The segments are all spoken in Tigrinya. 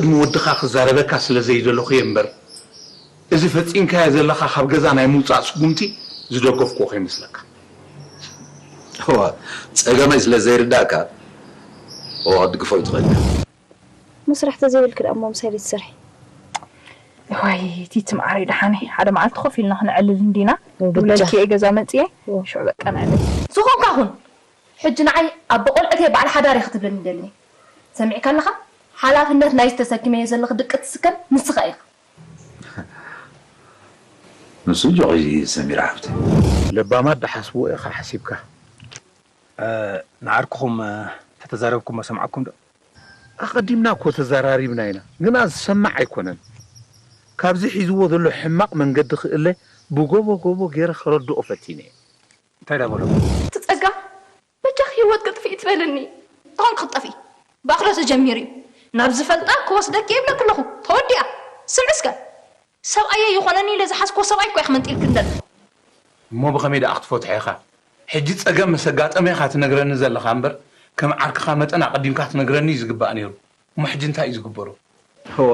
ቅድሚ ወድኻ ክዛረበካ ስለ ዘይደለኹ እየ እምበር፣ እዚ ፈጺምካዮ ዘለኻ ካብ ገዛ ናይ ምውጻእ ስጉምቲ ዝደገፍኩዎ ከይመስለካ። እዋ፣ ጸገመይ ስለ ዘይርዳእካ፣ እዋ፣ ክትድግፎ ኣይትኽእልን። መስርሕ ተዘይብልኪ ደኣ እሞ ምሳይ ዘይትሰርሒ? እዋይ፣ ቲቲ መዓረይ ደሓነይ፣ ሓደ መዓልቲ ኮፍ ኢልና ክነዕልል እንዲና። እው፣ ብጃ። ድብለልኪ እየ ገዛ መጽየ። እው። ሽዑ በቃ ነዕልል። ዝኾንካ ኩን። ሕጂ ንዓይ ኣቦ ቆልዑተይ በዓል ሓዳር እየ ክትብለኒ ደልኒ። ሰሚዕካ ኣለኻ? ሓላፍነት ናይ ዝተሰኪመዮ ዘለኺ ድቂ ትስከም ንስኻ ኢኻ። ንሱ ጆኺ ሰሚራ ሓፍቲ። ለባማት ድሓስብዎ ኢኻ ሓሲብካ። እ፣ ንዓርክኹም፣ እ፣ ተተዛረብኩሞ ሰምዓኩም ዶ? ኣቐዲምና እኮ ተዘራሪብና ኢና፣ ግና ዝሰማዕ ኣይኮነን። ካብዚ ሒዝዎ ዘሎ ሕማቕ መንገዲ ክእለ ብጎቦ ጎቦ ገይረ ከረድኦ ፈቲነ እየ። እንታይ ዳ በሎ? እቲ ጸጋ፣ በጃኺ ህይወት ከጥፍኢ ትበልኒ። እንተኾን ክትጠፍኢ። ብኣኽሎ ተጀሚሩ እዩ። ናብ ዝፈልጣ ክወስደኪ ይብለኪ ኣለኹ። ተወዲኣ። ስምዒ እስከ። ሰብኣየ ይኾነኒ ኢለ ዝሓዝክዎ ሰብኣይ እኮ ኢኺ መንጢልክኒ ዘለኺ። እሞ ብኸመይ ደኣ ክትፈትሖ ኢኻ? ሕጂ ጸገም ምስ ኣጋጠመ ኢኻ ትነግረኒ ዘለኻ እምበር፣ ከም ዓርክኻ መጠን ኣቐዲምካ ክትነግረኒ እዩ ዝግባእ ነይሩ። እሞ ሕጂ እንታይ እዩ ዝግበሮ? እወ፣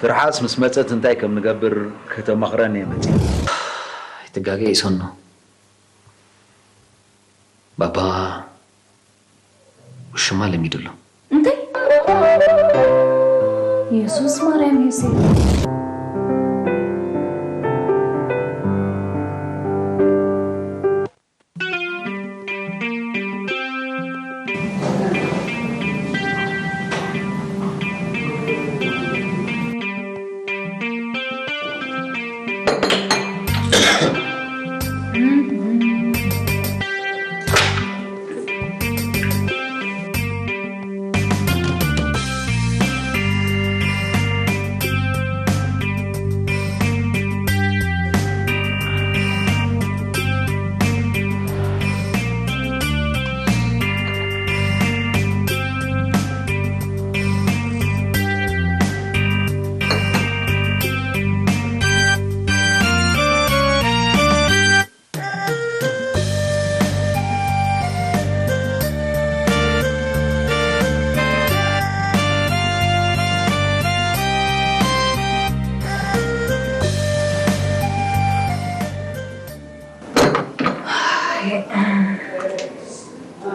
ትርሓስ ምስ መጸት እንታይ ከም ንገብር ከተማኽረኒ እየ መጺአ። ኣይትጋገ ይሰኖ። ባባ ውሽማ ለሚዱ ኣሎ። እንታይ? የሱስ ማርያም ዮሴፍ።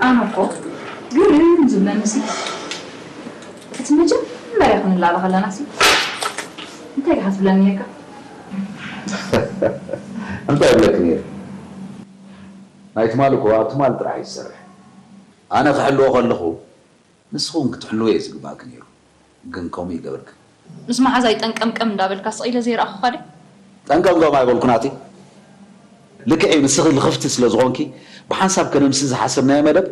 ኣነ እኮ ግርም ዝብለኒ ሲ፣ እቲ መጀመርያ ክንላለ ከለና ሲ፣ እንታይ ኢኻ ትብለኒ ነይርካ? እንታይ እብለኪ ነይረ? ናይ ትማሊ እኮ ኣብ ትማሊ ጥራሕ እዩ ዝሰርሕ። ኣነ ክሕልዎ ከለኹ፣ ንስኺ እውን ክትሕልዎ እዩ ዝግባእኪ ነይሩ። ግን ከምኡ ይገበርክን። ምስ መሓዛይ ጠንቀምቀም እንዳበልካ ስቕ ኢለ ዘይረኣኹኻ ድየ? ጠንቀምቀም ኣይበልኩን ኣቲ። ልክዕ እዩ፣ ንስኺ ልኽፍቲ ስለ ዝኾንኪ፣ ብሓንሳብ ከነምሲ ዝሓሰብናዮ መደብ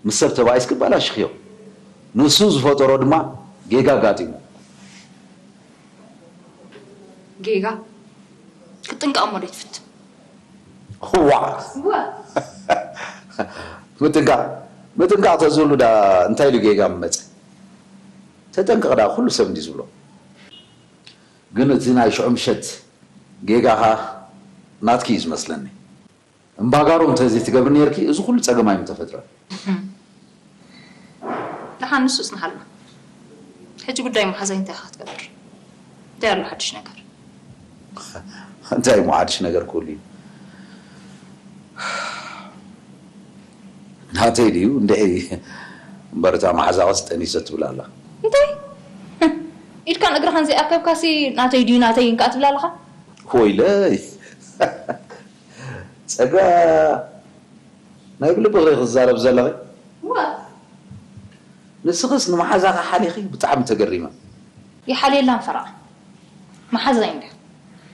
ምስ ሰብ ተባኢስኪ ኣበላሽኽዮ። ንሱ ዝፈጠሮ ድማ ጌጋ ኣጋጢሙ። ጌጋ? ክትጥንቀቕ እሞ ደይትፍትን? ዋእ! ዋእ! ምጥንቃቕ፣ ምጥንቃቕ ተዝህሉ ዳ እንታይ ኢሉ ጌጋ ምመጸ? ተጠንቀቕ ዳ ኩሉ ሰብ እንዲ ዝብሎ። ግን እቲ ናይ ሽዑ ምሸት ጌጋኻ ናትኪ እዩ ዝመስለኒ። እምባጋሮ እንተዘይትገብሪ ነይርኪ፣ እዚ ኩሉ ጸገም ኣይምተፈጥረን። ደሓን ንሱ ጽንሓልና። ሕጂ ጉዳይ መሓዛይ እንታይ ኢኻ ክትገብር? እንታይ ኣሎ ሓድሽ ነገር? እንታይ እሞ ሓድሽ ነገር ክህሉ እዩ? ናተይ ድዩ? እንድዒ እምበር እታ መሓዛኸስ ጠኒሰ ትብል ኣላ። እንታይ? ኢድካን እግርኻን ዘይኣከብካሲ ናተይ ድዩ ናተይ እንካ ትብል ኣለኻ? ወይለይ! ጸጋ፣ ናይ ብልብኺ ዲኺ ትዛረቢ ዘለኺ? እወ። ንስኽስ ንመሓዛኺ ሓሊኺ ብጣዕሚ ተገሪመ። ይሓልየላን ፈረቓ። መሓዛይ እንድያ።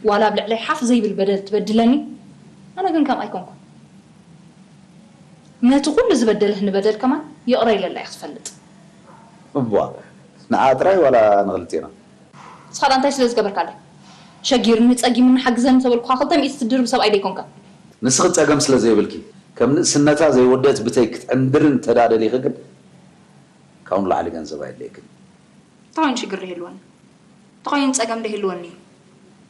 ዋላ ኣብ ልዕለይ ሓፍ ዘይብል በደል ትበድለኒ፣ ኣነ ግን ከምኣ ኣይኮንኩን። ነቲ ኩሉ ዝበደለኒ በደል ከማን ይቕረ ኢለላ እየ ክትፈልጥ። እቧ፣ ንዓ ጥራይ ዋላ ንኽልቴና? ንስኻ ደኣ እንታይ ስለ ዝገበርካለይ? ሸጊርኒ፣ ጸጊምኒ፣ ሓግዘኒ ተበልኩኻ ክልተ ሚእቲ ትድርብ ሰብኣይ ደይኮንካ? ንስኺ ጸገም ስለ ዘይብልኪ፣ ከም ንእስነታ ዘይወደት ብተይ ክትዕንድሪ እንተ ደኣ ደሊኺ ግን፣ ካብኡ ንላዕሊ ገንዘብ ኣየድልየክን። እንታይ ኮይኑ ሽግር ደይህልወኒ? እንታይ ኮይኑ ጸገም ደይህልወኒ?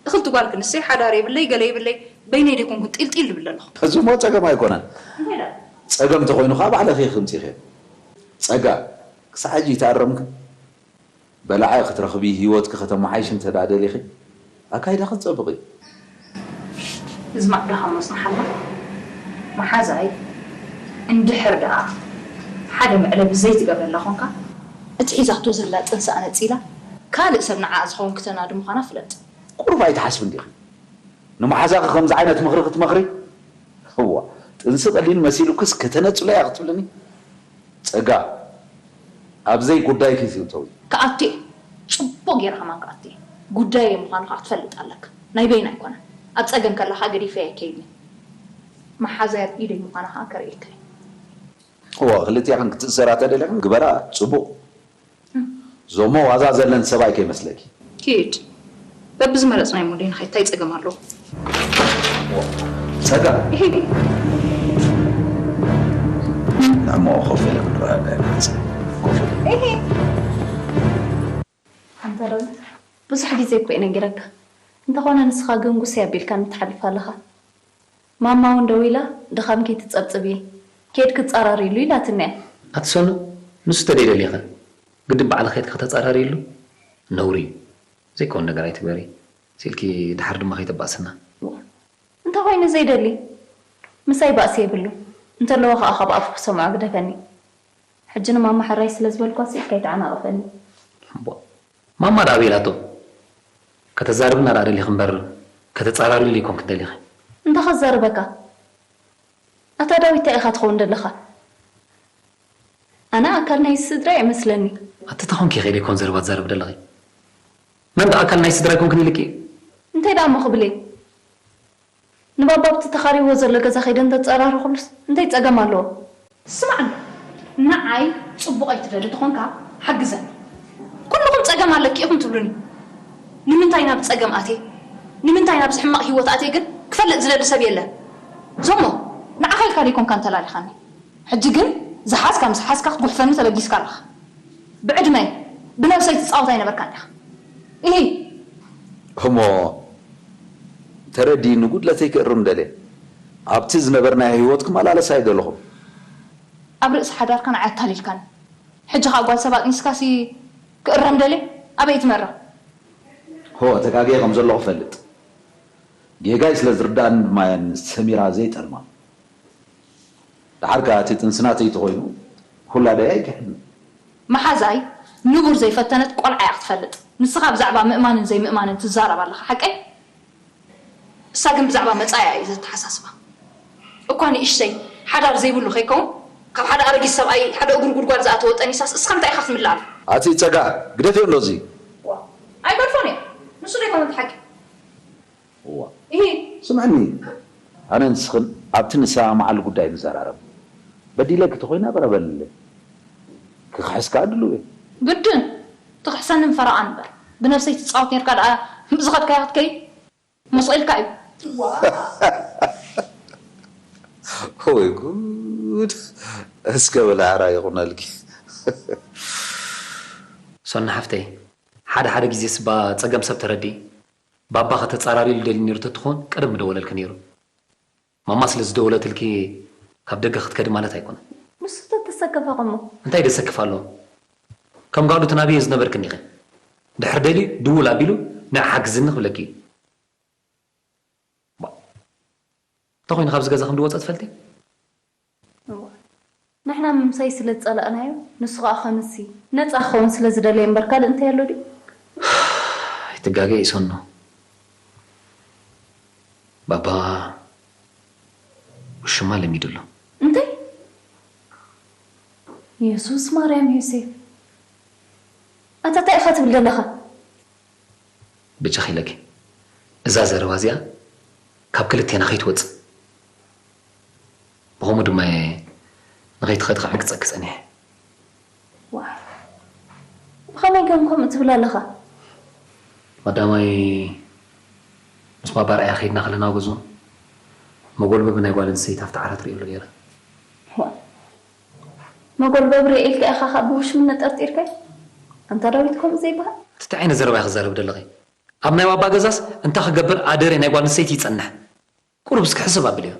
እኽልቲ ጓል ክንሰይ ሓዳር የብለይ፣ ገለ የብለይ፣ በይነይ ደይኮንኩን ጢልጢል ዝብል ዘለኹ። እዚ እሞ ጸገም ኣይኮነን። እንታይ ደኣ? ጸገም እንተኾይኑ ኸኣ ባዕልኺ ኢኺ ክምጺ ኢኺ። ጸጋ፣ ክሳዕ ሕጂ ኣይተኣረምክን? በላዒ ክትረኽቢ፣ ህይወትኪ ከተመሓይሽ እንተ ደኣ ደሊኺ፣ ኣካይዳኺ ክጸብቕ እዩ። እዚ ማዕዳኻ መስናሓላ መሓዛይ እንድሕር ደኣ ሓደ መዕለቢ ዘይትገብረላ ኾንካ፣ እቲ ሒዛቶ ዘላ ጥንሲ ኣነጺላ ካልእ ሰብ ንዓኣ ዝኸውን ክተናዲ ምዃና ፍለጥ። ቁሩብ ኣይትሓስብን ዲኺ? ንመሓዛኺ ከምዚ ዓይነት ምኽሪ ክትመኽሪ? እዋ፣ ጥንሲ ቀሊል መሲሉክስ ከተነጽሎ እያ ክትብልኒ? ጸጋ፣ ኣብ ዘይጉዳይኪ ኣይትእተዊ። ክኣቱ እየ። ጽቡቕ ገይረ ከማን ክኣቱ እየ። ጉዳየይ ምዃኑ ከኣ ክትፈልጥ ኣለካ። ናይ በይና ኣይኮነን። ኣብ ጸገም ከላ ከኣ ገዲፈያ ኣይከይድን እየ። መሓዛይ ኣብ ኢደይ ምዃና ከኣ ከርእየካ እየ። እዋ፣ ክልቲኣኽን ክትእሰራ ተደሊኽን ግበራ፣ ጽቡቕ። ዞሞ ዋዛ ዘለን ሰብኣይ ከይመስለኪ። ኪድ በብዝመረፅናዮ ሞዴ ንኸይድ ታይ ፀገም ኣለዎ? ፀጋ ንዕሞ ኮፍ ኢለ ክንረኣየካ ኢና። ሓፂር ኮፍ ኢለ። ኣንታ ዳዊት ብዙሕ ግዜ እኮ እየ ነጊረካ። እንተኾነ ንስኻ ግን ጉስይ ኣቢልካኒ ትሓልፍ ኣለኻ። ማማ እውን ደዊላ ድኻም ከይትፀብፅቢ ኬድኪ ፃራርይሉ ኢላትኒ እያ። ኣቲ ሰኑ ንሱ ተደይደሊኺ ግድን ባዕልኺ ኬድኪ ከተፃራርይሉ ነውሪ እዩ። ዘይከውን ነገር ኣይትግበሪ። ስኢልኪ ድሓር ድማ ከይተባእስና። እንተ ኾይኑ ዘይደሊ ምሳይ ባእሲ የብሉን። እንተለዎ ኸዓ ካብ ኣፉ ክሰምዖ ግደፈኒ። ሕጂ ንማማ ሕራይ ስለ ዝበልኳ ስኢልካ ኣይትዓናቕፈኒ። ማማ ደኣ ኣበይ ኢላቶ? ከተዛርብና ደኣ ደሊኺ እምበር ከተጻራርይሉ ኣይኮንክን ደሊኺ። እንታይ ከዛርበካ? ኣታ ዳዊት እንታይ ኢኻ ትኸውን ደለኻ? ኣነ ኣካል ናይዚ ስድራ እየ መስለኒ። ኣቲ እንታይ ኮንኪ ኢኺ ደይኮን ዘረባ ትዛረቢ ደለኺ? መን ደኣ ኣካል ናይ ስድራ ኣይኮንክን ኢልኪ? እንታይ ደኣ እሞ ክብል እየ? ንባባ ኣብቲ ተኻርይዎ ዘሎ ገዛ ከይደ እንተፀራረኹሉስ እንታይ ፀገም ኣለዎ? ስማዕ እንዶ፣ ንዓይ ፅቡቕ ኣይትደሊ ተኾንካ ሓግዘኒ። ኩልኹም ፀገም ኣለኪ ኢኹም ትብሉኒ። ንምንታይ ናብ ፀገም ኣትየ? ንምንታይ ናብዚ ሕማቕ ህይወት ኣትየ ግን ክፈልጥ ዝደሊ ሰብ የለን። ዞሞ፣ ንዓኻ ኢልካ ደይኮንካ እንተላሊኻኒ። ሕጂ ግን ዝሓዝካ ምስ ሓዝካ ክትጉሕፈኒ ተበጊስካ ኣለኻ። ብዕድመይ፣ ብነብሰይ ትፃወት ኣይነበርካን ዲኻ? ኢሂ! እሞ ተረዲእኒ ጉድለተይ ክእርም ደልየ። ኣብቲ ዝነበርናዮ ህይወት ክመላለስ ኣይደለኹን። ኣብ ርእሲ ሓዳርካ ንዓይ ኣታሊልካኒ። ሕጂ ኸኣ ጓል ሰብ ኣጥኒስካሲ ክእረም ደልየ? ኣበይ ትመርቕ? ሆ ተጋግየ ከም ዘለኹ እፈልጥ። ጌጋይ ስለ ዝርድኣኒ ድማ እየ ንሰሚራ ዘይጠልማ። ደሓር ከኣ እቲ ጥንሲ ናተይ ተኾይኑ ውላደይ ኣይክሕድን። መሓዛይ ንቡር ዘይፈተነት ቆልዓ እያ ክትፈልጥ። ንስኻ ብዛዕባ ምእማንን ዘይምእማንን ትዛረብ ኣለኻ ሓቀይ? እሳ ግን ብዛዕባ መጻኢኣ እዩ ዘተሓሳስባ። እኳ ንእሽተይ ሓዳር ዘይብሉ ከይከውን ካብ ሓደ ኣረጊት ሰብኣይ ሓደ እግሩ ጉድጓድ ዝኣተወ ጠኒሳስ እስኻ እንታይ ኢኻ ክትምልኣሉ? ኣቲ ጸጋ ግደፍዮ እንዶ እዚ። ኣይገድፎን እየ ንሱ ዶ ይኮነ እቲ ሓቂ? እዋ እሂ ስምዕኒ ኣነ ንስኽን ኣብቲ ንሰማማዓሉ ጉዳይ ንዘራረብ በዲለኪ ተኾይነ ቅረበለይ ክኽሕስ ከኣ ድሉው እየ። ግድን ትኽሕሰኒ ምፈረቓ እምበር ብነብሰይ ትጻወት ኔርካ ደኣ ብዝኸድካዮ ክትከይድ መስቒልካ እዩ። ወይ ጉድ እስከ ብላዕራ ይኹነልኪ። ሶና ሓፍተይ ሓደ ሓደ ግዜስ እባ ጸገም ሰብ ተረድኢ። ባባ ከተጻራርይሉ ደልዩ ነይሩ ተትኾን ቀደም ምደወለልኪ ነይሩ። ማማ ስለ ዝደወለትልኪ ካብ ደገ ክትከዲ ማለት ኣይኮነን። ንሱ ተተሰከፈ ከሞ እንታይ ደሰክፍ ኣሎ? ከም ጋሉ ትናብየ ዝነበርክን ኢኺ። ድሕር ደልዩ ድውል ኣቢሉ ንዓ ሓግዝኒ ክብለኪ እዩ። እንተኾይኑ ካብዚ ገዛ ከም ድወፀ ትፈልጢ? ንሕና ምምሳይ ስለ ዝጸላእናዮ ንሱ ኸኣ ከምሲ ነጻ ክኸውን ስለ ዝደለየ እምበር ካልእ እንታይ ኣሎ ድዩ? ኣይትጋገ ይሰኖ ባባ ውሽማ ለሚዱ ኣሎ። እንታይ? የሱስ ማርያም ዮሴፍ ኣታ እንታይ ኢኻ ትብል ዘለኻ? ብጫኺ ኢለኪ እዛ ዘረባ እዚኣ ካብ ክልቴና ከይትወጽእ። ብኸምኡ ድማ እየ ንኸይትኸዲ ክዕንቅጸኪ ጸኒሐ። ዋይ ብኸመይ ግን ከምኡ ትብል ኣለኻ? ቀዳማይ ምስ ባባ ርኣያ ከይድና ከለና ኣብ ገዝኡ መጎልበቢ ናይ ጓል ኣንስተይቲ ኣብቲ ዓራት ርእየሉ ነይረ። ዋይ መጎልበቢ ርእየ ኢልካ ኢኻ ካብ ብውሽምነት ጠርጢርካዮ? ኣንታ ዳዊት ከምኡ ዘይበሃል። ኣቲ እንታይ ዓይነት ዘረባ ኢኺ ትዛረቢ ዘለኺ? ኣብ ናይ ባባ ገዛስ እንታይ ክገብር ኣደርየ ናይ ጓል ኣንስተይቲ ይጸንሕ? ቁሩብ እስኪ ሕስብ ኣብልዮ።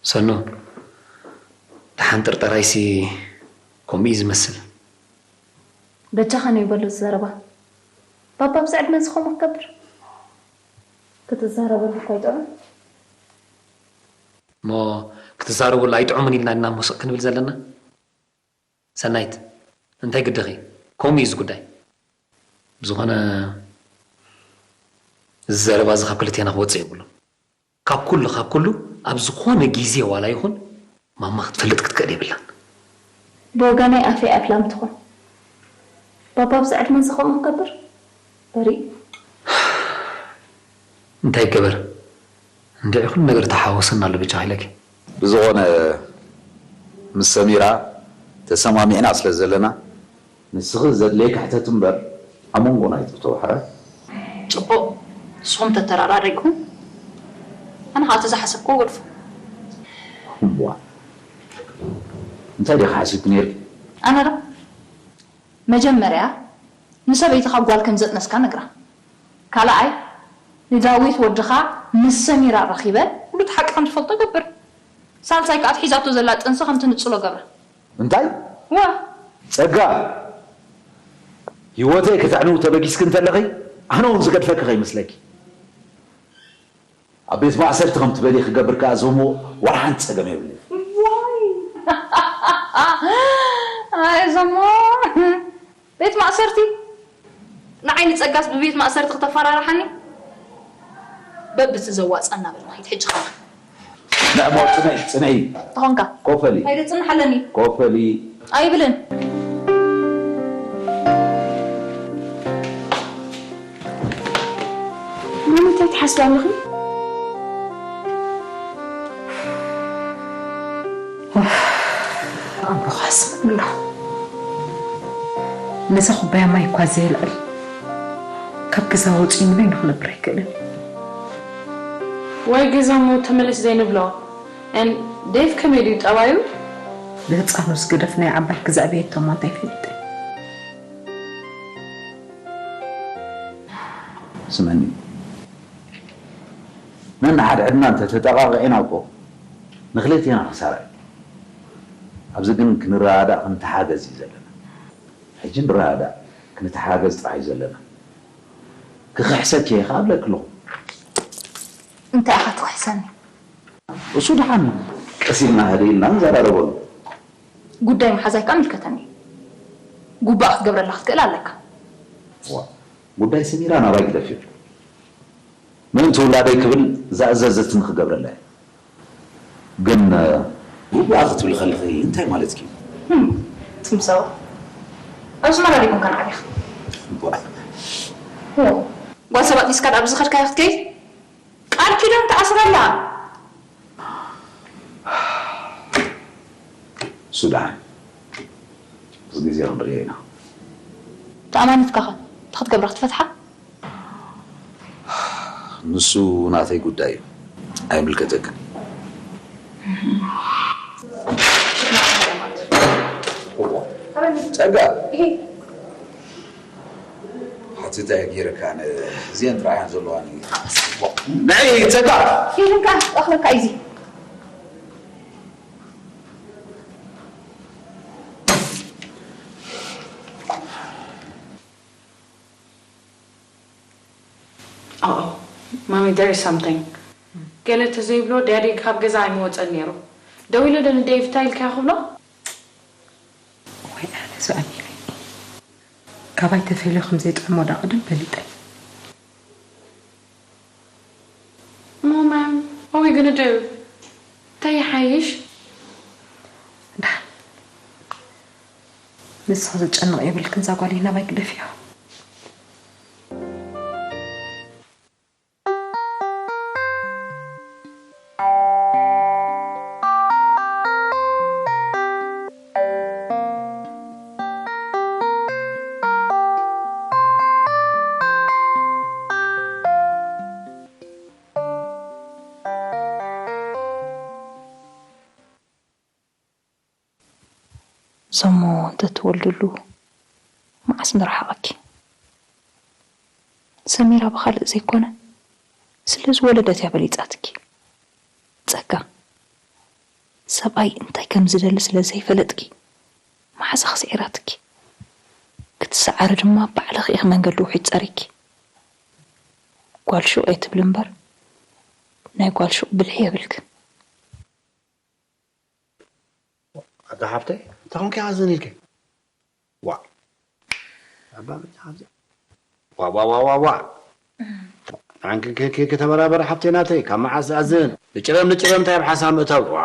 ሰኑ ደሓን ጥርጠራይሲ ከምኡ እዩ ዝመስል። በጃኻ ንበሎ ዘረባ። ባባ ኣብዚ ዕድመ እዚ ከምኡ ክገብር? ክትዛረበሉ እኮ ኣይጥዑም። እሞ ክትዛረበሉ ኣይጥዑምን ኢልና ኢና እሞ ስቕ ክንብል ዘለና? ሰናይት፣ እንታይ ግድኺ? ከምኡ እዩ እዚ ጉዳይ። ብዝኾነ፣ እዚ ዘረባ እዚ ካብ ክልቴና ክወጽእ የብሉን። ካብ ኩሉ፣ ካብ ኩሉ፣ ኣብ ዝኾነ ግዜ ዋላ ይኹን፣ ማማ ክትፈልጥ ክትክእል የብላን። ብወገነይ ኣፈይ ኣይፍላም ትኹን። ባባ ኣብዚ ዕድመ እዚ ከምኡ ክገብር? በሪእ። እንታይ ይገበር? እንድዒ ኩሉ ነገር ተሓወሰና ኣሎ ብቻ ኢለኪ። ብዝኾነ፣ ምስ ሰሚራ ተሰማሚዕና ስለ ዘለና፣ ንስኺ ዘድልየኪ ሕተቲ እምበር፣ ኣብ መንጎና ኣይትእተዊ፣ ሕራይ? ጽቡቕ፣ ንስኹም ተተራዳዲእኩም፣ ኣነ ኸኣ እቲ ዝሓሰብክዎ ገድፎ። እምቧ፣ እንታይ ዲኺ ሓሲብኪ ነይርኪ? ኣነ ዶ? መጀመርያ፣ ንሰበይትኻ ጓል ከም ዘጥነስካ ነግራ። ካልኣይ፣ ንዳዊት ወድኻ ምስ ሰሚራ ረኺበ፣ ኩሉ እቲ ሓቂ ከም ዝፈልጦ ገብር። ሳልሳይ ከኣ፣ እቲ ሒዛቶ ዘላ ጥንሲ ከም ትንጽሎ ገብራ። እንታይ? ዋ! ጸጋ፣ ህይወተይ ከተዕንዊ ተበጊስኪ እንተለኺ፣ ኣነ እውን ዝገድፈኪ ከይመስለኪ። ኣብ ቤት ማእሰርቲ ከም ትበሊ ክገብር ከኣ፣ ዘሞ፣ ዋላ ሓንቲ ጸገም የብለይ። ዋይ! ኣይ፣ ዘሞ፣ ቤት ማእሰርቲ? ንዓይ ንጸጋስ ብቤት ማእሰርቲ ክተፈራርሓኒ? በብቲ ዘዋጽኣና በል ንኺድ ሕጂ ኸኣ። ንዕሞ፣ ጽንዒ፣ ጽንዒ። ተኾንካ? ኮፈሊ። ኣይደ ጽንሕ ኣለኒ። ኮፈሊ። ኣይብልን። ማሚ፣ እንታይ ትሓስቢ ኣለኺ? ኣእምሮኻ ስቕ ኣሎ። ነዛ ኩባያ ማይ እኳ ዘየልዕል፣ ካብ ገዛ ወጺኡ ምሉይ ንኽነብር ኣይክእልን። ወይ ገዛ እሞ ተመለስ ዘይንብሎ? And ዴቭ ከመይ ድዩ ጠባዩ? ብህጻኑ ዝገደፍ ናይ ዓባይ ክዘዕብየቶ እሞ እንታይ ፈሊጠ? ስመኒ፣ ነንሓድሕድና እንተ ተጠቓቒዕና እኮ ንኽልቴና ክሳራ እዩ። ኣብዚ ግን ክንረዳዳእ ክንተሓገዝ እዩ ዘለና። ሕጂ ንረዳዳእ፣ ክንተሓገዝ ጥራሕ እዩ ዘለና። ክኽሕሰኪ እየ ክኣብለኪ ኣለኹ። እንታይ ኢኻ ትኽሕሰኒ? እሱ ደሓን ቀስ ኢልና ህድእ ኢልና ንዘራረበሉ። ጉዳይ መሓዛይ ከኣ ይምልከተኒ እዩ። ጉባእ ክትገብረላ ክትክእል ኣለካ። ዋ፣ ጉዳይ ሰሚራ ናባይ ግደፍዮ። ምእንቲ ውላደይ ክብል ዝኣዘዘትኒ ክገብረላ እየ። ግን፣ እ፣ ጉባኣ ክትብሊ ከለኺ እንታይ ማለትኪ እዩ? ህም፣ ትምሰው። ኣብ ኣስመራ ዲኹም ከን ዓቢኻ? እዋ። ኦ፣ ጓል ሰባት ሒዝካ ድኣ ኣብዚ ከድካዮ ክትከይድ? ቃል ኪዳን ትኣስረላ። ሱዳን፣ ምስ ግዜ ክንርእዮ ኢና። ተኣማኒትካ ኸ? እንታይ ክትገብራ ክትፈትሓ? ንሱ ናተይ ጉዳይ እዩ። ኣይምልከተክን። ጸጋ። ሓትታ ገይረካ፣ ነ-፣ እዚአን ጥራሕ እየን ዘለዋኒ። ንዒ፣ ጸጋ! ኢልካ እኽለካ እዩ። Oh, mommy, there is something. ገለ ተዘይብሎ ዳዲ ካብ ገዛ ኣይምወጸን ነይሩ። ደው ኢለ ዶ ንዴቭ እንታይ ኢልካዮ ክብሎ? ወይ ኣነ ዝኣሚነ። ካባይ ተፈልዩ ከም ዘይጥዕሞ ዳ ቅድም ፈሊጠ። Mom, what are we gonna do? እንታይ ይሓይሽ? ደሓን። ንስኺ ዘጨንቕ የብልክን፣ እዛ ጓለይ ናባይ ግደፍዮ። ሰሞ እንተትወልድሉ መዓስ ምረሓቐኪ? ሰሚራ ብኻልእ ዘይኮነ ስለ ዝወለደት እያ በሊጻትኪ። ጸጋ፣ ሰብኣይ እንታይ ከም ዝደሊ ስለ ዘይፈለጥኪ መሓዛኺ ስዒራትኪ። ክትሰዓሪ ድማ ባዕልኺ ኢኺ መንገዲ ውሒድ ጸሪግኪ። ጓል ሹቕ እየ ትብሊ እምበር፣ ናይ ጓል ሹቕ ብልሒ የብልክን። ኣታ ሓፍተይ፣ እንታይ ኮንኪ ሓዘን ኢልኪ? ዋ። ኣባ መጫ ሓዘን። ዋ፣ ዋ፣ ዋ፣ ዋ፣ ዋ። ዓንኪ ኬኬ ከተበራበር ሓፍተይ ናተይ፣ ካብ መዓስ ዝኣዝን? ንጭረም፣ ንጭረም እንታይ ኣብ ሓሳብ ምእታው? ዋ።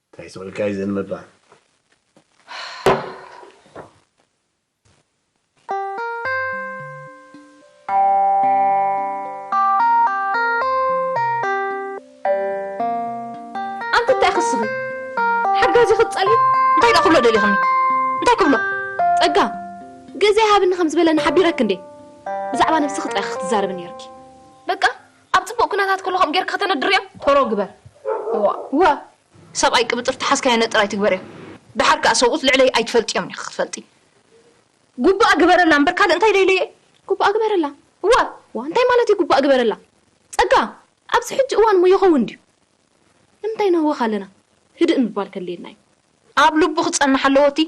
እንታይ ስቕ ኢልካ እዩ ዝን ምባል? ኣንቲ እንታይ ክስኺ ሓጋዚ ክትጸልኢ እንታይ ዳ ክብሎ ደሊኽኒ እንታይ ክብሎ ጸጋ ግዜ ሃብኒ ከም ዝበለኒ ሓቢረክ እንዴ ብዛዕባ ነብስኺ ጥራይ ክትዛረቢ ነርኪ በቃ ኣብ ጽቡቕ ኩነታት ከሎ ከም ጌርኪ ከተነድርዮ ተሮ ግበር ዋ ዋ ሰብኣይ ቅብጥር ተሓዝካዮ ነጥር ኣይትግበርዮ። ደሓር ከኣ ሰብኡት ልዕለይ ኣይትፈልጥዮምን ኢኺ ክትፈልጢ። ጉባእ ግበረላ እምበር ካልእ እንታይ ደይለየ። ጉባእ ግበረላ? እወ። ዋ እንታይ ማለት እዩ ጉባእ ግበረላ? ጸጋ፣ ኣብዚ ሕጂ እዋን እሞ ይኸውን ድዩ? ንምንታይ ንህወኽ ኣለና? ህድእ ምባል ከድልየና እዩ። ኣብ ልቡ ክጸንሕ ኣለዎ እቲ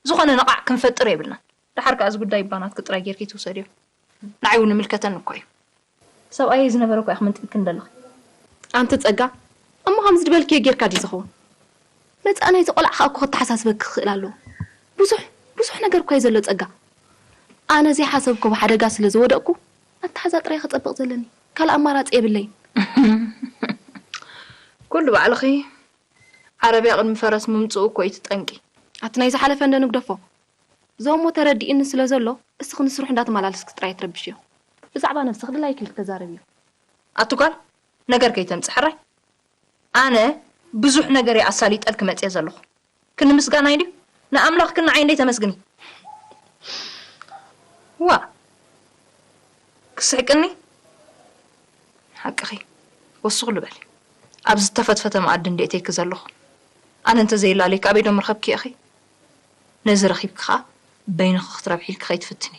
ዝኾነ ነቓዕ ክንፈጥር የብልናን። ደሓር ከኣ እዚ ጉዳይ እባ ናትኪ ጥራይ ጌርኪ ትውሰድዮ። ንዓይ እውን ይምልከተኒ እኮ እዩ። ሰብኣየይ ዝነበረ እኮ ኢኺ መንጢልክኒ ዘለኺ። ኣንቲ ጸጋ፣ እሞ ከምዚ ዝበልክዮ ጌርካ ድዩ ዝኸውን? መጻኢ ናይዚ ቆልዓ ከኣ እኮ ከተሓሳስበኪ ክኽእል ኣለዎ። ብዙሕ ብዙሕ ነገር እኮ እዩ ዘሎ ጸጋ። ኣነ ዘይሓሰብክዎ ሓደጋ ስለ ዝወደቕኩ ኣተሓዛ ጥራይ ከጸብቕ ዘለኒ። ካልእ ኣማራጺ የብለይን። ኩሉ ባዕልኺ ዓረብያ ቅድሚ ፈረስ ምምጽኡ እኮ እዩ እቲ ጠንቂ። ኣቲ ናይ ዝሓለፈ እንዶ ንግደፎ። ዞሞ ተረዲኡኒ ስለ ዘሎ እስኺ ንስርሑ እንዳተመላለስኪ ጥራይ ኣይትረብሽዮ። ብዛዕባ ነብስኺ ድላይኪ ኢልኪ ተዛረብዮ። ኣቲ ጓል ነገር ከይተምጽእ ሕራይ። ኣነ ብዙሕ ነገር እየ ኣሳሊጠልኪ መጽየ ዘለኹ። ክንዲ ምስጋናይ ድዩ? ንኣምላኽክን ንዓይን ደይተመስግኒ? ዋእ! ክስሕቅኒ? ሓቅኺ። ወስኽ በሊ። ኣብ ዝተፈትፈተ መኣዲ እንድየ እተይኪ ዘለኹ። ኣነ እንተዘየላለይኪ ኣበይ ዶ ምረኸብክዮ ኢኺ? ነዚ ረኺብኪ ኸኣ በይንኺ ክትረብሒ ኢልኪ ከይትፍትኒ።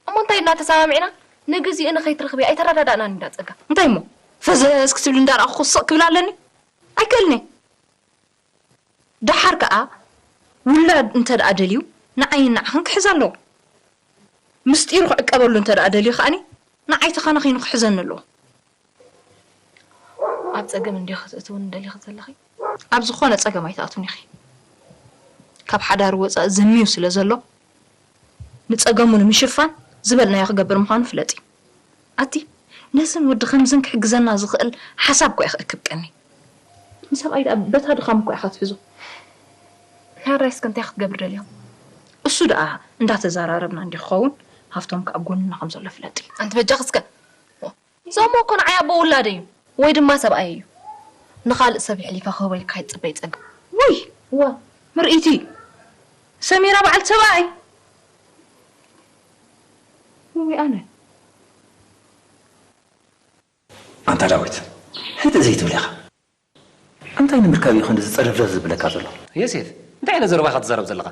እሞ እንታይ ኢልና ተሰማሚዕና ንግዚኡ ንኸይትረኽብያ ኣይተረዳዳእናን እንዳ ጸጋ። እንታይ እሞ ፈዘዝ ክትብሊ እንዳረኣኹ ስቕ ክብል ኣለኒ? ኣይክእልን እየ። ደሓር ከኣ ውላድ እንተ ደኣ ደልዩ ንዓይን ንዓኽን ክሕዝ ኣለዎ። ምስጢሩ ክዕቀበሉ እንተ ደኣ ደልዩ ከኣኒ ንዓይ ተኻናኺኑ ክሕዘኒ ኣለዎ። ኣብ ጸገም እንድኺ ክትእትውኒ ደሊኺ ዘለኺ? ኣብ ዝኾነ ጸገም ኣይትኣትውን ኢኺ። ካብ ሓዳር ወጻኢ ዘምዩ ስለ ዘሎ ንጸገሙ ንምሽፋን ዝበልናዮ ክገብር ምዃኑ ፍለጢ። ኣቲ ነዝን ወዲ ከምዝን ክሕግዘና ዝኽእል ሓሳብ እኮ ኢኺ እክብ ቀኒ። ንሰብኣይ ደኣ በታ ድኻም እኮ ኢኻ ትሕዞ። ሕራይ እስከ እንታይ ክትገብር ደሊኹም? እሱ ደኣ እንዳተዘራረብና እንዲ ክኸውን ሃፍቶም ከኣ ኣብ ጎንና ከም ዘሎ ፍለጢ። ኣንቲ በጃኺ እስከ ዞሞ እኮ ንዓይ ኣቦ ውላደይ እዩ ወይ ድማ ሰብኣየይ እዩ። ንኻልእ ሰብ የሕሊፋ ክህቦ ኢልካ ኣይትጽበይ ጸጋ። ውይ! ዋ ምርእይቲ ሰሚራ በዓልቲ ሰብኣይ። ውይ ኣነ። ኣንታ ዳዊት ህድእ ዘይትብል ኢኻ። እንታይ ንምርካብ እዩ ክንድዚ ጸደፍደፍ ዝብለካ ዘሎ? ዮሴፍ እንታይ ዓይነት ዘረባ ኢኻ ትዛረብ ዘለኻ?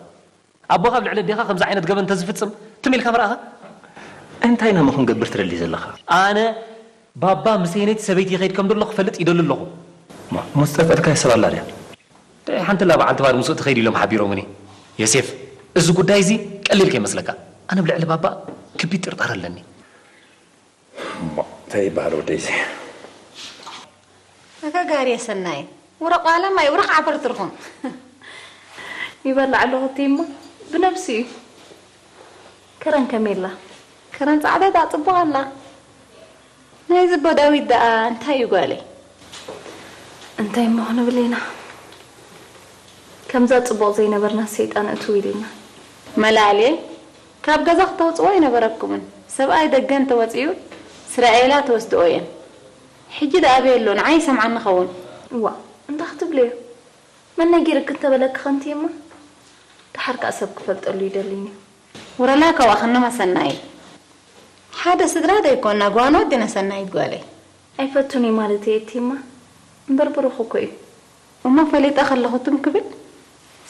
ኣቦኻ ኣብ ልዕሊ ኣዴኻ ከምዚ ዓይነት ገበን እንተዝፍጽም ትም ኢልካ ምረኣኻ? እንታይ ኢና እሞ ክንገብር ትደሊ ዘለኻ? ኣነ ባባ ምስ ኣየነይቲ ሰበይቲ ይኸይድ ከም ዘሎ ክፈልጥ ይደሊ ኣለኹ። እሞ ዝጠርጠርካያ ሰብ ኣላ ድያ? ሓንቲ ኣላ በዓልቲ ባር ምስኡ ትኸይድ ኢሎም ሓቢሮምኒ። ዮሴፍ እዚ ጉዳይ እዚ ቀሊል ከይመስለካ። ኣነ ኣብ ልዕሊ ባባ ከቢድ ጥርጣረ ኣለኒ። እሞ እንታይ ይበሃል ወደይሲ? እከ ጋርየ ሰናይ ውረቕ ኣለማይ ውረቕ ዓፈርትርኹም ይበልዕ ኣለኹ እትይ እሞ ብነብሱ እዩ። ከረን ከመይ ኣላ? ከረን ጻዕዳ ደኣ ጽቡቕ ኣላ። ናይዚ ኣቦ ዳዊት ደኣ እንታይ እዩ ጓለይ? እንታይ እሞ ክንብል ኢና? ከምዛ ጽቡቕ ዘይነበርና ሰይጣን እትው ኢሉና። መላልየ ካብ ገዛ ክተውጽዎ ኣይነበረኩምን። ሰብኣይ ደገ እንተወጺኡ ስራኤላ ትወስድኦ እየን። ሕጂ ደኣ ኣበይ ኣሎ ንዓይ ይሰምዓኒ ኸውን። እዋእ እንታይ ክትብልዮ መን ነጊርኪ እንተበለኪ ከንትይማ ደሓር ከኣ ሰብ ክፈልጠሉ ይደልይን እዩ። ውረላ ካብኣ ክንመ ሰናይ ሓደ ስድራ ደይኮና ጓኖት ዲና ሰናይት ጓለይ። ኣይፈቱን እዩ ማለት እየ እቲማ እምበር ብሩኽ እኮ እዩ። እሞ ፈሊጠ ከለኹ ትም ክብል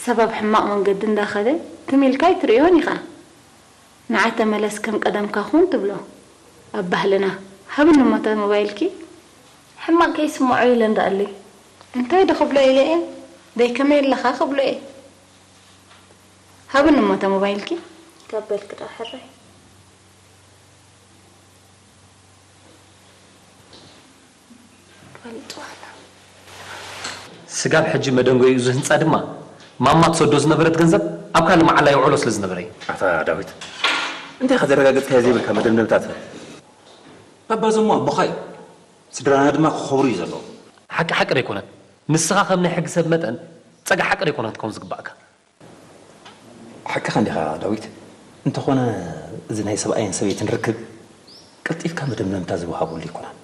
ሰብ ኣብ ሕማቕ መንገዲ እንዳኸደ ትም ኢልካ ኣይትርእዮን ኢኻ። ንዓ ተመለስ ከም ቀደምካ ኩን ትብሎ ኣብ ባህልና። ሃብኒ እሞ እታ ሞባይልኪ። ሕማቕ ከይስምዖ ኢለ እንዳኣለይ። እንታይ ዶ ክብሎ ኢለ እየ? ደይ ከመይ ኣለኻ ክብሎ እየ። ሃብኒ እሞ እታ ሞባይልኪ። ካብ በልኪ ደኣ ሕራይ። ስጋብ ሕጂ መደንጎይኡ እዚ ህንጻ ድማ ማማ ትሰዶ ዝነበረት ገንዘብ ኣብ ካልእ መዓላ የውዕሎ ስለ ዝነበረ እዩ። ኣታ ዳዊት፣ እንታይ ከዘረጋገጽካዮ ዘይብልካ መደምደምታት? ባባ ዘሞ ኣቦኻ እዩ። ስድራና ድማ ክኸብሩ እዩ ዘለዎ። ሓቂ ሓቂ ዶ ኣይኮነን? ንስኻ ከም ናይ ሕጊ ሰብ መጠን ጸጋ ሓቂ ዶ ኣይኮነን ክትከውን ዝግባእካ? ሓቅኻ እንዲኻ ዳዊት። እንተኾነ እዚ ናይ ሰብኣይን ሰበይትን ርክብ ቀልጢፍካ መደምደምታ ዝወሃበሉ ኣይኮነን።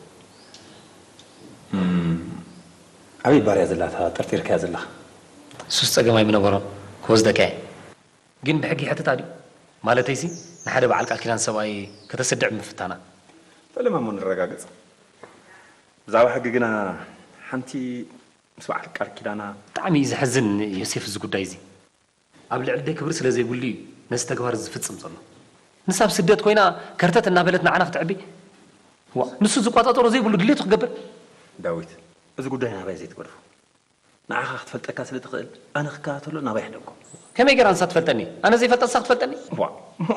ኣበይ ባርያ ዘላታ ጠርጢርካያ ዘለኻ? እሱስ ጸገም ኣይምነበሮን፣ ክወስደካ እየ። ግን ብሕጊ ይሕተታ ድዩ? ማለተይሲ ንሓደ በዓል ቃል ኪዳን ሰብኣይ ከተስድዕ ብምፍታና። ተለማሞ ንረጋገጽ። ብዛዕባ ሕጊ ግና ሓንቲ ምስ በዓል ቃል ኪዳና። ብጣዕሚ እዩ ዘሕዝን ዮሴፍ እዚ ጉዳይ እዚ። ኣብ ልዕሊ ኣደይ ክብሪ ስለ ዘይብሉ እዩ ነዚ ተግባር እዚ ዝፍጽም ዘሎ። ንሳ ኣብ ስደት ኮይና ከርተት እናበለት ንዓና ክተዕቢ። ዋእ ንሱ ዝቋጻጸሮ ዘይብሉ ድሌቱ ክገብር። ዳዊት እዚ ጉዳይ ናባይ ዘይትገድፎ። ንዓኻ ክትፈልጠካ ስለ ትኽእል ኣነ ክከታተሎ ናባይ ሕደጎ። ከመይ ገይራ ንሳ ትፈልጠኒ? ኣነ ዘይፈልጣ ንሳ ክትፈልጠኒ? ዋእ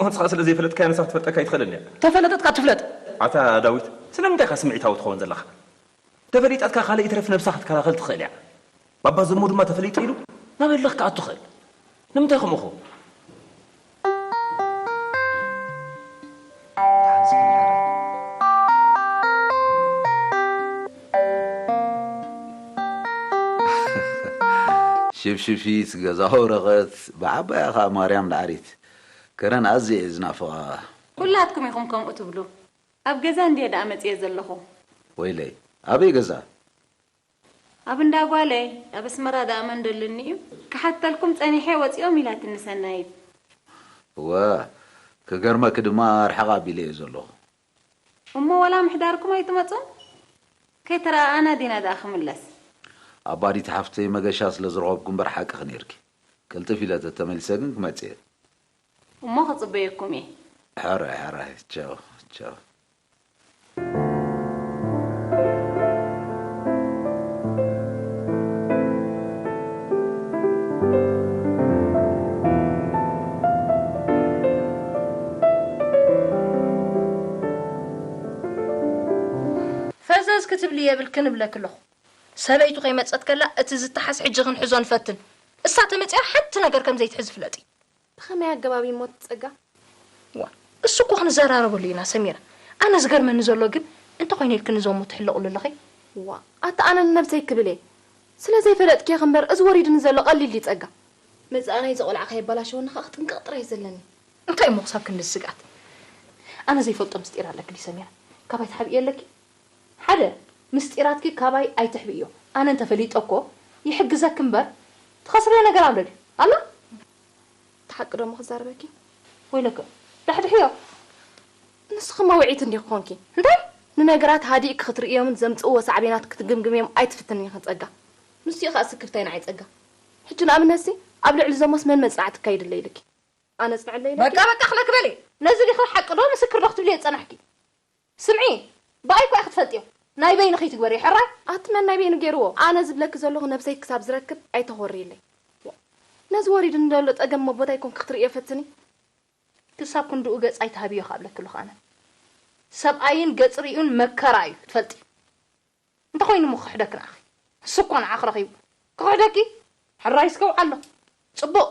ንስኻ ስለ ዘይፈለጥካያ ንሳ ክትፈልጠካ ኣይትኽእልን እያ። ተፈለጠት ከኣ ትፍለጥ። ኣታ ዳዊት ስለምንታይ ኢኻ ስምዒታዊ ትኸውን ዘለኻ? ተፈሊጣትካ ካልእ ይትረፍ ነብሳ ክትከላኸል ትኽእል እያ። ባባ ዘሞ ድማ ተፈሊጡ ኢሉ ናበይ ኣለኽ ክኣቱ ይኽእል። ንምንታይ ከምኡ ክኸውን? ሽፍሽፊት ገዛ ወረቐት ብዓባያ ኸኣ ማርያም ዳዕሪት። ከረን ኣዝየ እየ ዝናፍቓ። ኩላትኩም ኢኹም ከምኡ ትብሉ። ኣብ ገዛ እንድየ ደኣ መጽየ ዘለኹ። ወይለይ ኣበይ ገዛ? ኣብ እንዳ ጓለይ ኣብ ኣስመራ ደኣ መን ደልኒ እዩ ክሓተልኩም ጸኒሐ ወጺኦም ኢላትኒ ሰናይት። እወ ክገርመኪ ድማ ርሕቕ ኣቢለ እየ ዘለኹ። እሞ ወላ ምሕዳርኩም ኣይትመጹን? ከይተረኣኣና ዲና ደኣ ክምለስ። ኣባዲት ሓፍተይ መገሻ ስለ ዝረኸብኩ እምበር ሓቅኺ ነይርኪ። ቅልጥፍ ኢለ ተተመሊሰ ግን ክመጽእ እየ። እሞ ክጽበየኩም እየ። ሕራይ ሕራይ ቻው ቻው። ፈዘዝ ክትብሊ የብልክን እብለኪ ኣለኹ። ሰበይቱ ከይመጸት ከላ እቲ ዝተሓዝ ሕጂ ክንሕዞ ንፈትን። እሳ ተመጺኣ ሓንቲ ነገር ከም ዘይትሕዝ ፍለጢ። ብኸመይ ኣገባብ እዩ እሞ እቲ ጸጋ? ዋእ እሱ እኮ ክንዘራረበሉ ኢና ሰሚራ። ኣነ ዝገርመኒ ዘሎ ግን እንተኾይነ ኢልክኒ ዞሞ ትሕለቕሉ ኣለኺ? ዋእ ኣታ ኣነ ንነብሰይ ክብል እየ። ስለ ዘይፈለጥክዮ እየ እምበር እዚ ወሪዱኒ ዘሎ ቀሊል ድዩ ጸጋ? መጻኢ ናይዚ ቆልዓ ከየበላሽወኒ ከኣ ክጥንቀቕ ጥራይ እዩ ዘለኒ። እንታይ እሞ ክሳብ ክንድዚ ስግኣት? ኣነ ዘይፈልጦ ምስጢር ኣለኪ ድዩ ሰሚራ? ካባይ ትሓብእዮ ኣለኪ? ሓደ፣ ምስጢራትኪ ካባይ ኣይትሕብእዮ። ኣነ እንተፈሊጠ እኮ ይሕግዘኪ እምበር ትኸስርዮ ነገር ኣሎ ድዩ? ኣሎ? እቲ ሓቂ ዶ እሞ ክዛረበኪ? ወይለከ ዳሕድሕዮ። ንስኺ እማ ውዕይቲ እንዲኺ ኮንኪ። እንታይ? ንነገራት ሃዲእኪ ክትርእዮምን ዘምጽእዎ ሳዕቤናት ክትግምግምዮም ኣይትፍትንን ኢኺ ጸጋ። ንሱ እዩ ከኣ ስክፍታይ ንዓይ ጸጋ። ሕጂ ንኣብነትሲ ኣብ ልዕሊ ዘሞስ መን መጽናዕቲ ክካይደለይ ኢልኪ? ኣነ እጽንዐለይ ኢለኪ? በቃ በቃ ክለኪ በሊ። ነዚ ዲኺ ሓቂ ዶ ምስክር ዶ ክትብልዮ ዝጸናሕኪ? ስምዒ፣ ብኣይ እኮ ኢኺ ትፈልጥዮ። ናይ በይንኺ ትግበርዮ ሕራይ። ኣቲ መን ናይ በይኑ ገይርዎ? ኣነ ዝብለኪ ዘለኹ ነብሰይ ክሳብ ዝረክብ ኣይተኾርይለይ። ነዚ ወሪዱኒ ዘሎ ጸገም እሞ ቦታይ ኮንኪ ክትርእዮ ፈትኒ። ክሳብ ክንድኡ ገጽ ኣይትሃብዮ ከኣ እብለኪ ኣለኹ ኣነ። ሰብኣይን ገጽ ሪኡን መከራ እዩ ትፈልጢ። እንተኾይኑ እሞ ክኽሕደኪ ንዓኺ። ንሱ እኮ ንዓኺ ረኺቡ። ክኽሕደኪ? ሕራይ እስከ ውዓሎ። ጽቡቕ።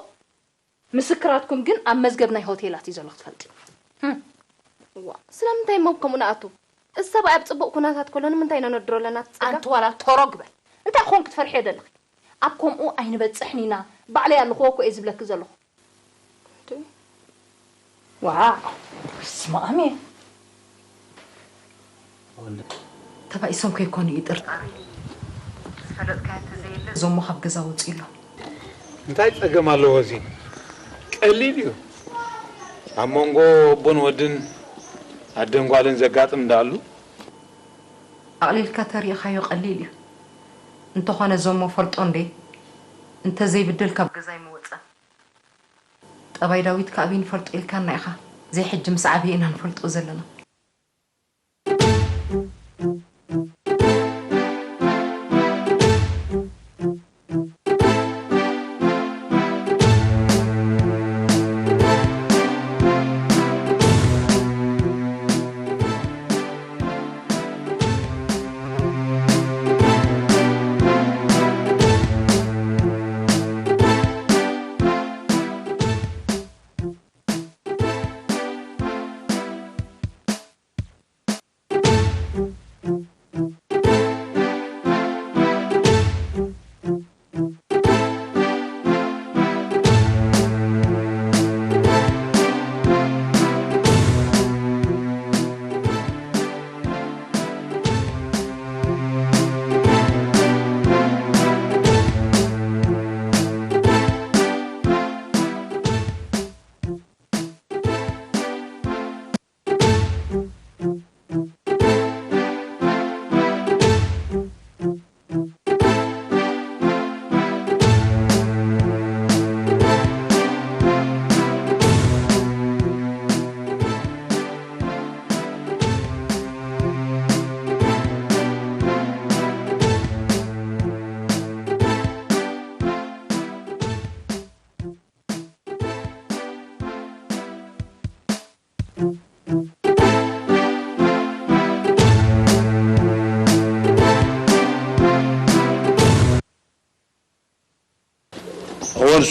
ምስክራትኩም ግን ኣብ መዝገብ ናይ ሆቴላት እዩ ዘሎ ክትፈልጢ። ህም። እዋ ስለምንታይ እሞ ከምኡ ንኣቱ? እዚ ሰብኣይ ኣብ ጽቡቕ ኩነታት ከሎ ንምንታይ ነነድሮ ኣለና እቲ ጸጋ? ኣንቲ ዋላ ቶሮግ በል። እንታይ ክኾን ክትፈርሕዮ ደለኺ? ኣብ ከምኡ ኣይንበጽሕን ኢና። ባዕለይ ኣለኽዎ እኮ እየ ዝብለኪ ዘለኹ። ዋው በስመኣም እየ ተባኢሶም ከይኮኑ እዩ ጥርጣረይ ዝፈለጥካዮ እንተዘየለ እዞሞ ካብ ገዛ ወፅኡ ኣሎ እንታይ ፀገም ኣለዎ እዚ ቀሊል እዩ ኣብ መንጎ ኣቦን ወድን ኣደን ጓልን ዘጋጥም እንዳኣሉ ኣቕሊልካ ተሪእኻዮ ቀሊል እዩ እንተኾነ እዞሞ ፈልጦ እንዴ እንተዘይብድል ካብ ገዛ ኣይምወፀን ጠባይ ዳዊት ከኣ ኣበይ ንፈልጦ ኢልካና ኢኻ። ዘይ ሕጂ ምስ ዓበየ ኢና ንፈልጦ ዘለና።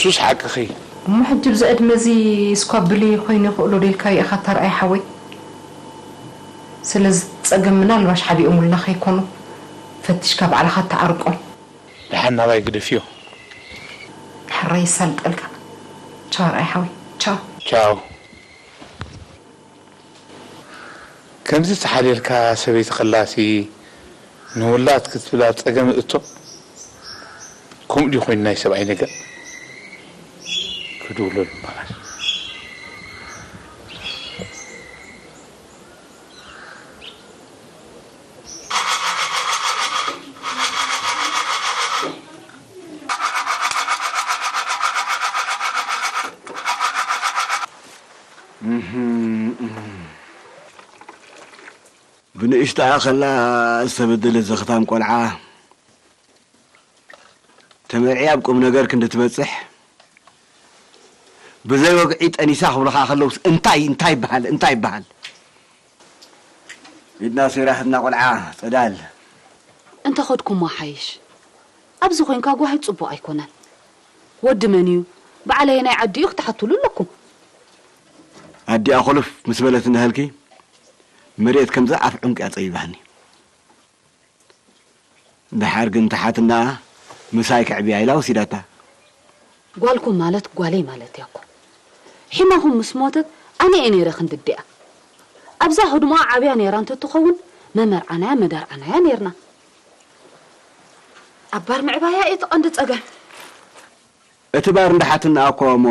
ሱስ ሓቅኺ። እሞ ሕጂ ብዚ ዕድመ እዚ እስኳ ብልይ ኮይኑ ይኽእሉ ዶ ኢልካዮ ኢኻ እታ ርኣይ ሓወይ? ስለዚ ጸገም ምናልባሽ ሓቢኦምልና ከይኮኑ ፈቲሽካ ባዕልኻ ተዓርቆም። ደሓን ናባይ ግደፍዮ። ሕራይ ይሳልጠልካ። ቻው ርኣይ ሓወይ። ቻው። ቻው። ከምዚ ተሓልየልካ ሰበይቲ ከላሲ ንውላድ ክትብል ኣብ ጸገም እቶ። ከምኡ ድዩ ኮይኑ ናይ ሰብኣይ ነገር? ክድውለሉ እምበኣር። ብንእሽተኣ ከላ ዝተበደለት ዘኽታም ቆልዓ ተመርዕያ ኣብ ቁም ነገር ክንዲ ትበጽሕ ብዘይ ወግዒ ጠኒሳ ክብሉኻ ከለውስ እንታይ እንታይ ይበሃል እንታይ ይበሃል? ኢድና ሰይራትና ቆልዓ ጸዳል። እንተ ኸድኩሞ ሓይሽ። ኣብዚ ኮይንካ ጓሂ ጽቡቕ ኣይኮነን። ወዲ መን እዩ? በዓል ኣየናይ ዓዲ እዩ ክትሓትሉ ኣለኩም። ኣዲኣ ኮልፍ ምስ በለት እንድሃልኪ መሬት ከምዛ ኣፍ ዕንቂ ኣጸቢባኒ። ደሓር ግን ተሓትና ምሳይ ከዕብያ ኢላ ወሲዳታ። ጓልኩም ማለት ጓለይ ማለት እያ እኮ። ሒማኹም ምስ ሞተት ኣነ እየ ነይረ ክንዲ ኣዲኣ። ኣብዛ ህድሞኣ ዓብያ ነይራ እንተትኸውን መመርዓናያ መደርዓናያ ነይርና። ኣብ ባር ምዕባያ እዩ እቲ ቀንዲ ጸገም። እቲ ባር እንዳ ሓትና እኮ እሞ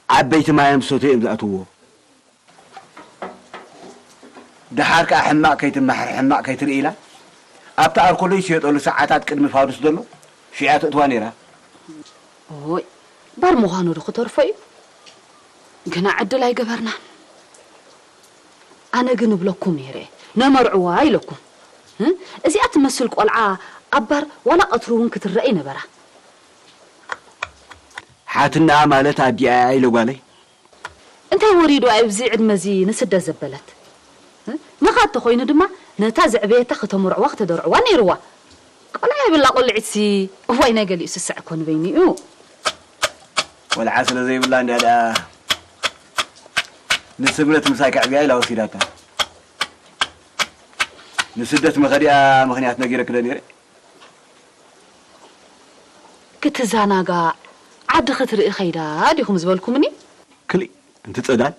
ዓበይቲ ማዮም ዝሰትዩ እዮም ዝኣትውዎ። ደሓር ከኣ ሕማቕ ከይትመሓር ሕማቕ ከይትርኢ ኢላ ኣብቲ ኣልኮል ዘይሽየጠሉ ሰዓታት ቅድሚ ፋዱስ ዘሎ ሽያ ተእትዋ ነይራ። ኦይ ባር ምዃኑ ዶ ክተርፎ እዩ? ግና ዕድል ኣይገበርናን። ኣነ ግን እብለኩም ነይረ ነመርዕዋ ኢለኩም። እ? እዚኣ ትመስል ቆልዓ ኣብ ባር ዋላ ቀትሪ እውን ክትረአ ይነበራ። ሓትናኣ ማለት ኣዲኣ ኢለ ጓለይ። እንታይ ወሪዱ ኣብዚ ዕድመ እዚ ንስደት ዘበለት? እ? ንኻ እንተኾይኑ ድማ ነታ ዘዕበየታ ከተመርዕዋ ከተደርዕዋ ነይርዋ። ቆልዓ የብላ ቆልዒትሲ። እዋይ ናይ ገሊኡ ስስዕ እኮ ንበይኑ እዩ። ቆልዓ ስለ ዘይብላ እንድያ ደኣ ንስምረት ምሳይ ከዕብያ ኢላ ወሲዳታ። ንስደት መኸዲኣ ምኽንያት ነጊረኪ ዶ ነይረ? ክትዘናጋዕ ዓዲ ክትርኢ ከይዳ ዲኹም ዝበልኩምኒ? ክልእ እንቲ ጸዳል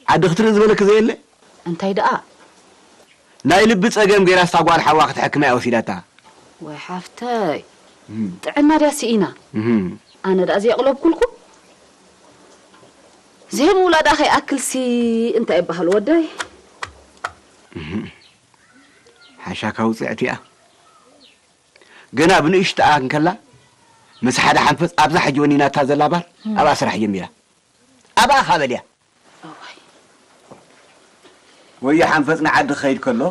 ዓዲ ክትርኢ ዝበለኪ ዘየለ? እንታይ ደኣ? ናይ ልቢ ጸገም ገይራ ስታ ጓል ሓዋ ክትሕክማ እያ ወሲዳታ። ወይ ሓፍተይ ጥዕና ድያ ስኢና? እህም። ኣነ ደኣ ዘየቕለብኩልኩም? ዝህብ ውላዳ ከይኣክልሲ እንታይ ይበሃል ወደይ? ሓሻካ ውፅዕቲ እያ። ገና ብንእሽተኣ እንከላ ምስ ሓደ ሓንፈፅ ኣብዛ ሕጂ ወኒናታ ዘላ ባር ኣብኣ ስራሕ ጀሚራ። ኣብኣ ካበል እያ። እዋይ። ወዮ ሓንፈፅ ንዓዲ ክኸይድ ከሎ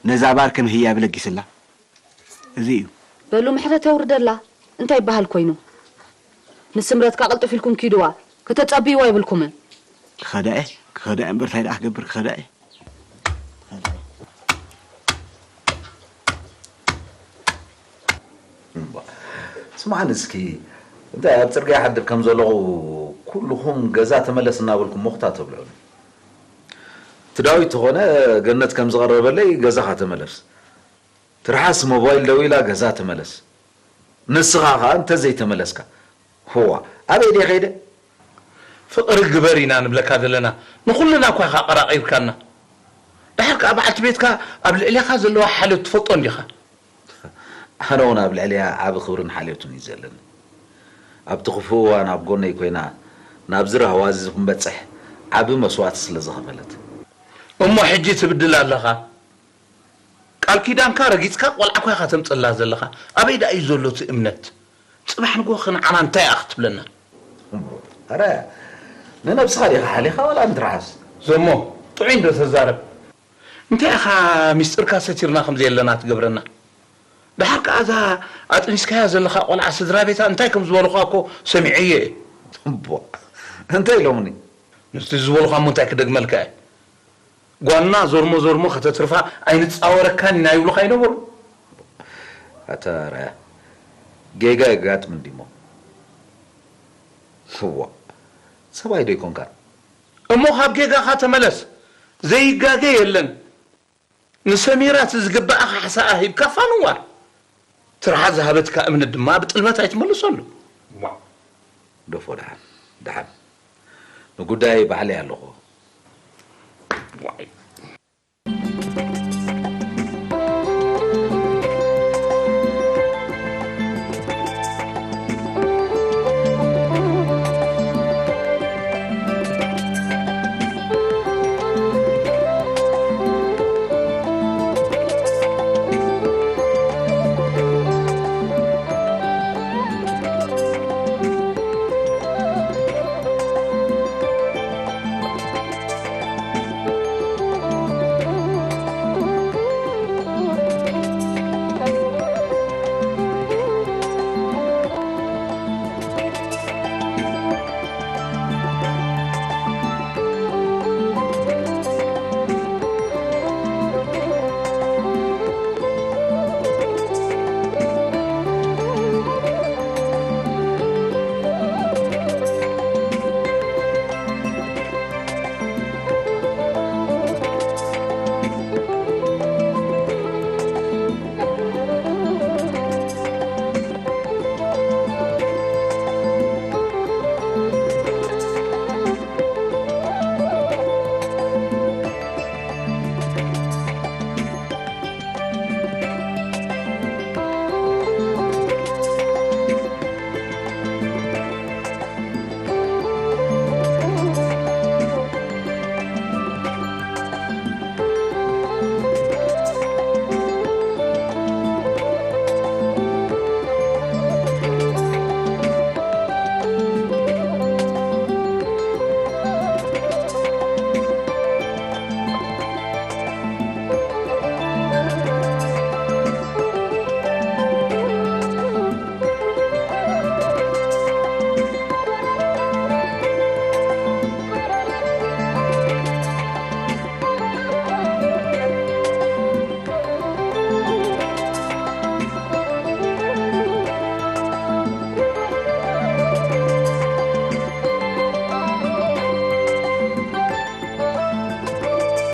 ነዛ ባር ከም ህያብ ለጊስላ። እዚ እዩ። በሉ ምሕረት የውርደላ። እንታይ ይበሃል ኮይኑ? ንስምረትካ ቅልጥፍ ኢልኩም ኪድዋ። ከተጸብይዋ የብልኩምን። ክኸዳ እየ፣ ክኸዳ እየ እምበር እንታይ ደኣ ክገብር ክኸዳ እየ። እምባ፣ ስምዓኒ እስኪ፣ እንታይ ኣብ ጽርግያ ይሓድር ከም ዘለኹ ኩልኹም ገዛ ተመለስ እናበልኩም ሞኽታ ተብልዑኒ። እቲ ዳዊት ተኾነ ገነት ከም ዝቐረበለይ ገዛኻ ተመለስ። ትርሓስ ሞባይል ደዊላ ገዛ ተመለስ። ንስኻ ኸኣ እንተዘይተመለስካ፣ ህዋ፣ ኣበይ ድየ ከይደ? ፍቕሪ ግበር ኢና ንብለካ ዘለና። ንኹልና እኳ ኢኻ ኣቐራቒርካና። ደሓር ከኣ በዓልቲ ቤትካ ኣብ ልዕሌኻ ዘለዋ ሓልዮት ትፈልጦ እንዲኻ? ኣነ እውን ኣብ ልዕሊኣ ዓቢ ክብርን ሓልዮትን እዩ ዘለኒ። ኣብቲ ክፉእ እዋን ኣብ ጎነይ ኮይና ናብዚ ራህዋ እዚ ክንበጽሕ ዓቢ መስዋእቲ ስለ ዝኸፈለት። እሞ ሕጂ ትብድል ኣለኻ። ቃል ኪዳንካ ረጊጽካ ቆልዓ እኳ ኢኻ ተምጽላ ዘለኻ። ኣበይ ደኣ እዩ ዘሎ እቲ እምነት? ጽባሕ ንግሆ ክንዓና እንታይ እያ ክትብለና? ኣረ፣ ንነብስኻ ዲኻ ሓሊኻ ዋላ ንትርሓስ? ዘሞ፣ ጥዑይ እንዶ ተዛረብ። እንታይ ኢኻ ሚስጥርካ ሰቲርና ከም ዘየለና ትገብረና? ደሓር ከኣ እዛ ኣጥኒስካያ ዘለኻ ቆልዓ ስድራ ቤታ እንታይ ከም ዝበሉኻ እኮ ሰሚዐዮ እየ። እምቦ፣ እንታይ ኢሎምኒ? ምስቲ ዝበሉኻ እሞ እንታይ ክደግመልካ እየ? ጓልና ዞርሞ ዞርሞ ከተትርፋ ኣይንጻወረካን ኢና ይብሉኻ ኣይነበሩ? ኣታ ኣርኣያ፣ ጌጋ የጋጥም እንዲሞ። እዋ፣ ሰብኣይ ዶ ይኮንካ? እሞ ካብ ጌጋኻ ተመለስ። ዘይጋገ የለን። ንሰሚራ እቲ ዝግባኣ ካሕሳኣ ሂብካ ፋንዋ። ትርሓ ዝሃበትካ እምነት ድማ ብጥልመት ኣይትመልሰሉ። ዋ። ዶፎ፣ ደሓን፣ ደሓን። ንጉዳይ ባዕለይ ኣለኹ። ዋይ።